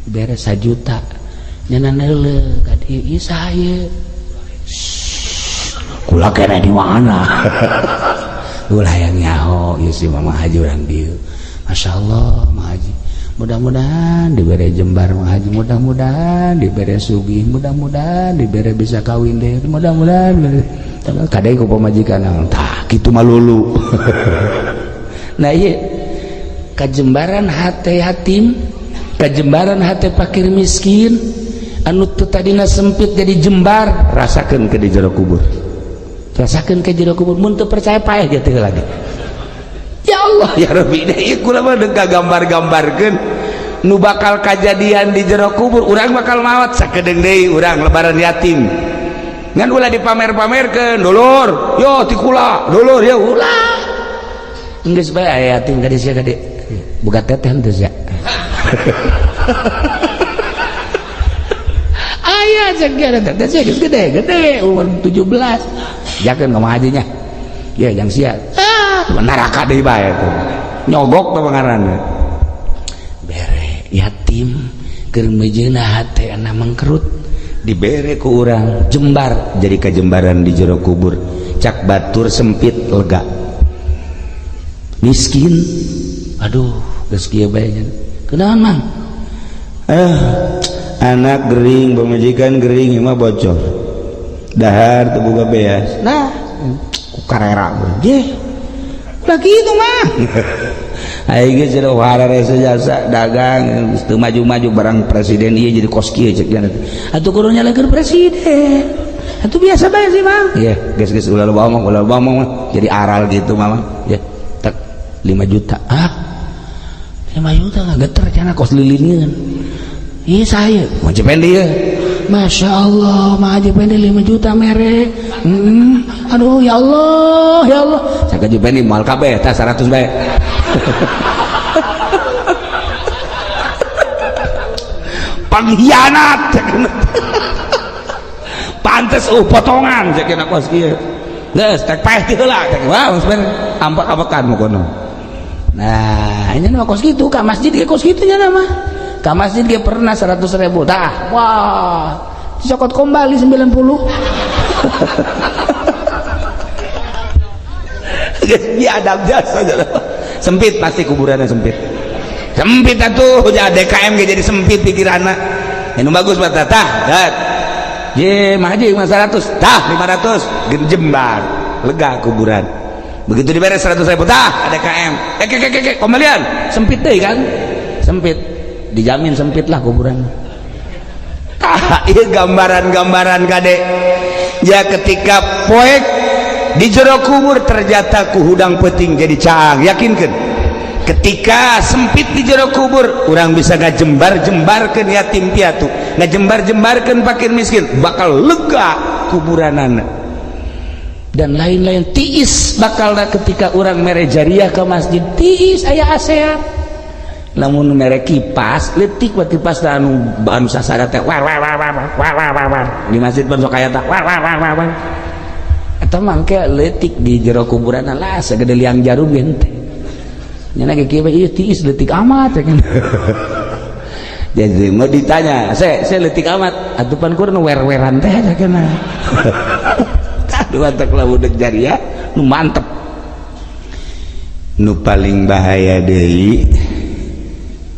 beres 1 juta nyana neuleuh ka dieu ieu saha ieu, kula kene di mana ulah yang nyaho ieu si mama haji urang dieu. Masya Allah Mang Haji, mudah-mudahan dibere jembar Mang Haji, mudah-mudahan dibere sugih, mudah-mudahan dibere bisa kawin deh, mudah-mudahan kadang ku pamajikan tah kitu malulu. Nah iya kajembaran hate yatim, kajembaran hate fakir miskin anu teu tadina sempit jadi jembar, rasakeun ke di jero kubur, rasakeun ke jero kubur. Mun teu percaya paeh ge teu lagi. Ya Allah ya Rabbi, ieu kula mah deuk gambar-gambarkeun nu bakal kajadian di jero kubur. Urang bakal maot sakedeung deui urang lebaran yatim ngan ulah dipamer-pamerkeun dulur yo ti kula dulur yo ulah geus bae aya yatim ka dieu ka dieu buka teteh henteu sia. Aya cek teteh sia geus gede-gede umur 17 jakeun ka hajinya ya jang sia neraka deui bae tuh nyogok teh pangaranna. Bere yatim keur mejeuna hate ana mangkerut dibere ku urang jembar jadi kajembaran di jero kubur, cak batur sempit lega miskin. Aduh geus kieu bae nya kunaon mang, anak gering pamajikan gering mah bocor dahar teu boga beas nah ku karera ge ulah kitu mah. Aing geus jadi hararese jasa dagang geus teu maju-maju barang presiden ieu jadi kos kieu cek nya atuh kudu nyalahkeun presiden atuh biasa bae sih mang. Ye geus geus ulah loba omong, ulah loba omong mah jadi aral gitu mama ye tek 5 juta ah 5 juta ngageter cenah kos lilineun ieu saya mau Pendi ye. Masya Allah mah Haji Pendi 5 juta mere. Aduh ya Allah ya Allah cak Haji Pendi moal kabeh tah 100 bae. Pengkhianat, pantes potongan cek kos kieu. Geus tek paeh ti heula cek. Wah, geus ampak-ampakan kono. Nah, ini mah kos kitu ka masjid ge, kos kitu nya mah. Ka masjid ge pernah 100 ribu tah. Wah, dicokot kembali 90. Geus biadab jasa, sempit pasti kuburannya, sempit sempit atuh. DKM ge jadi sempit pikiranna. Anu bagus mah tah dat ye mah haji mah 100 tah, 500 jembar, lega kuburan. Begitu diberes 100 ribu tah, DKM eh ke ke ke kembalian, sempit deh kan, sempit, dijamin sempit lah kuburan. Tah, iya gambaran-gambaran kade ya, ketika poek di jero kubur ternyata ku hudang peuting jadi caang. Yakinkan, ketika sempit di jero kubur, orang bisa ngajembar-jembarkan yatim piatu, ngajembar-jembarkan fakir miskin, bakal lega kuburanana dan lain-lain. Tiis bakal ketika orang mere jariah ke masjid, tiis aya ASEAN. Lamun mere kipas letik wa kipas anu anu sasada teh, war war war war war war war war, di masjid pun sok aya tah, war war war war war. Eta mangke letik di jero kuburan lah, segede liang jarum ge henteu. Nya ge kieu, ieu tiis letik amat ya kan. Jadi mau ditanya, saya letik amat atuh pan kur nu wer-weran teh aja kana. Aduh, mantap lah budak jariah nu mantep. Nu paling bahaya deui,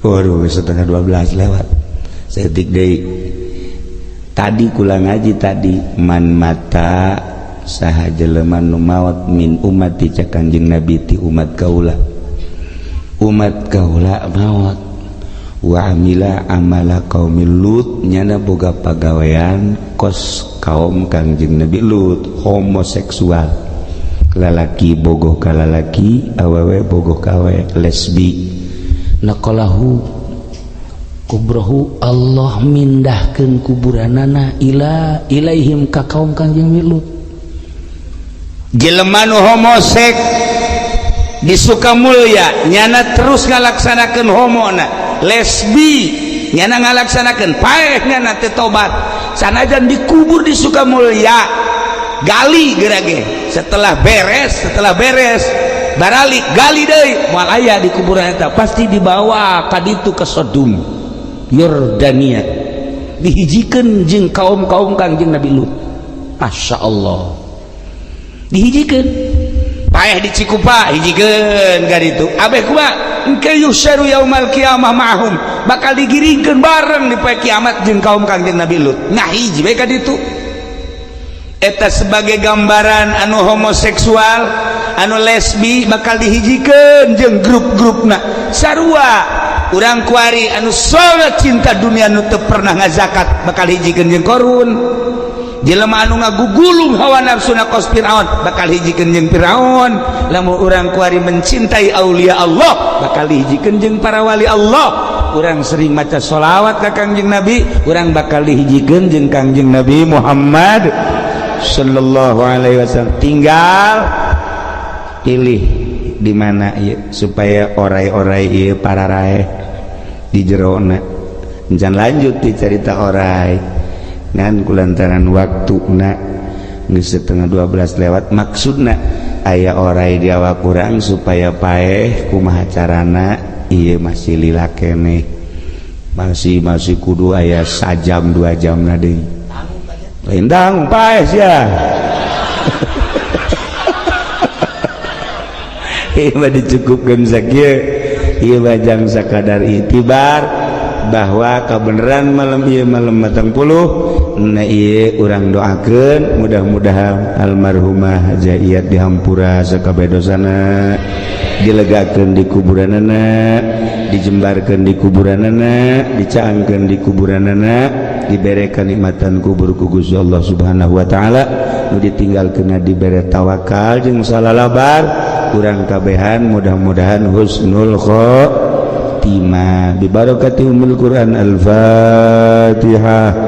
waduh, 11.30 lewat saeutik deui. Tadi kula ngaji tadi, man mata, saha jelema nu maot, min ummati, cek Kanjeng Nabi, ti umat kaula, umat kaula maot, wa amila amala qaumil Lut, nyana boga pagawean kos kaum Kangjeng Nabi Lut, homoseksual, lalaki bogoh ka lalaki, awewe bogoh ka awewe, lesbi. Naqalahu kubrohu, Allah mindahkeun kuburanana, ila ilaihim, ka kaum Kangjeng Lut. Jelema nu homosek di Sukamulya, nyana terus ngalaksanakeun homona, lesbi nyana ngalaksanakeun, paeh nyana teu tobat, sanajan dikubur di Sukamulya, gali geura ge. Setelah beres, setelah beres baralik, gali deui, moal aya di kuburan eta, pasti dibawa ka ditu ke Sodom Yordania, dihijikeun jeung kaum-kaum Kangjeng Nabi Lut. Masya Allah, dihijikeun. Paeh di Cikupa, hijikeun ka ditu. Abeh kumaha engke? Yuhsyaru yaumal qiyamah ma'hum, bakal digiringkeun bareng di poe kiamat jeung kaum Kangjeng Nabi Lut. Nah, hiji we ka ditu. Eta sebagai gambaran anu homoseksual, anu lesbi bakal dihijikeun jeung grup-grupna sarua. Urang kuari anu sangat cinta dunia, nu teu pernah ngazakat, bakal hijikeun jeung Korun. Jelema anu ngagugulung hawa nafsuna kos Firaun, bakal hijikeun jeung Firaun. Lamun urang kuari mencintai aulia Allah, bakal dihijikeun jeung para wali Allah. Urang sering maca sholawat ka Kangjeng Nabi, urang bakal dihijikeun jeung Kangjeng Nabi Muhammad sallallahu alaihi wasallam. Tinggal pilih di mana ieu supaya orai-orai ieu pararaeh di jerona. Encan lanjut di cerita orai ngan kulantaran waktuna geus 11.30 lewat. Maksudna aya orai di awak urang supaya paeh kumaha carana. Ieu masih lila keneh, masih masih kudu aya sajam 2 jam na deui. Lain dangu, paeh sia. Ieu mah dicukupkeun sakieu. Ieu mah jang sakadar itibar bahwa kebenaran malam ieu, malam 40. Nah, ieu urang doakeun mudah-mudahan almarhumah Hajah Iyat dihampura sakabeh dosana, dilegakeun di kuburanana, dijembarkeun di kuburanana, dicaangkeun di kuburanana, dibere kenikmatan kubur ku Gusti Allah Subhanahu wa taala. Nu ditinggalkeun dibere tawakal jeung salalabar. Kurang kabehan mudah-mudahan husnul khotimah bi barakati ummul Quran. Al-Fatihah.